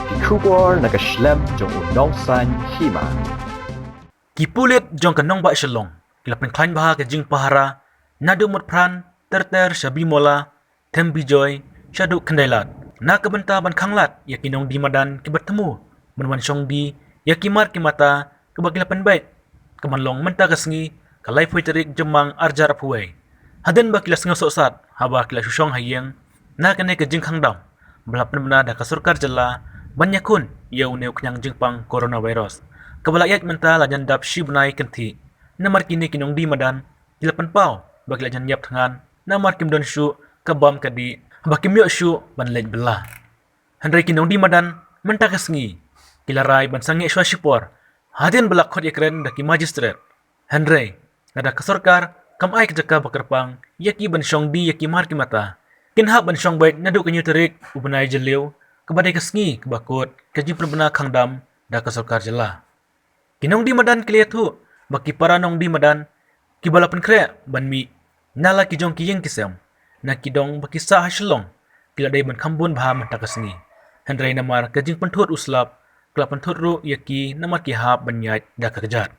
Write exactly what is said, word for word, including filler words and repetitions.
Ki khubor na ka shlem jong u nongsan hima. Ki pulit jong ka nongbah Shillong ki la pynkhlaiñ bha ka jingpahara naduh Motphran ter ter sha Bimola, Thembijoy shaduh Khyndailad, na ka bynta ban khanglad ïa ki nongdie madan kiba thmu ban wan shong die ïa ki mar ki mata kiba ki la pynbeit, ka ban long mynta ka sngi ka laiphew tarik Jymmang arhajar arphew wei. Hadien ba ki la sngew sohsat haba ki la shu shong ha ïing na kane ka jingkhang dam ba la pynbna da ka sorkar jylla ban ïakhun ïa une u khñiang jingpang coronavirus, kaba la ïaid mynta la jan dap shi bnai kynthih. Namar kine ki nongdie madan ki la pynpaw ba ki la jan ïap thngan namar kim don shuh ka bam ka dih, ba kim ïoh shuh ban leit bylla. Hynrei ki nongdie madan mynta ka sngi ki la rai ban sangeh shuwa shipor hadien ba la khot ïakren da ki magistrate. Hynrei lada ka sorkar kam ai ka jaka ba kyrpang ïa ki ban shong die ïa ki mar ki mata, kin hap ban shong beit naduh ka hynñiew tarik u bnai Jylliew, kaba dei ka sngi kaba kut ka jingpynbna khang dam da ka sorkar jylla. Ki nongdie madan ki la ïathuh ba ki para nongdie madan kiba la pynkhreh ban mih na la ki jong ki ïing ki sem na ki dong ba ki sah ha Shillong ki la dei ban kham bun bha mynta ka sngi. Hynrei namar ka jingpynthut u slap, ka la pynthut ruh ïa ki namar ki hap ban ïaid da ka kjat.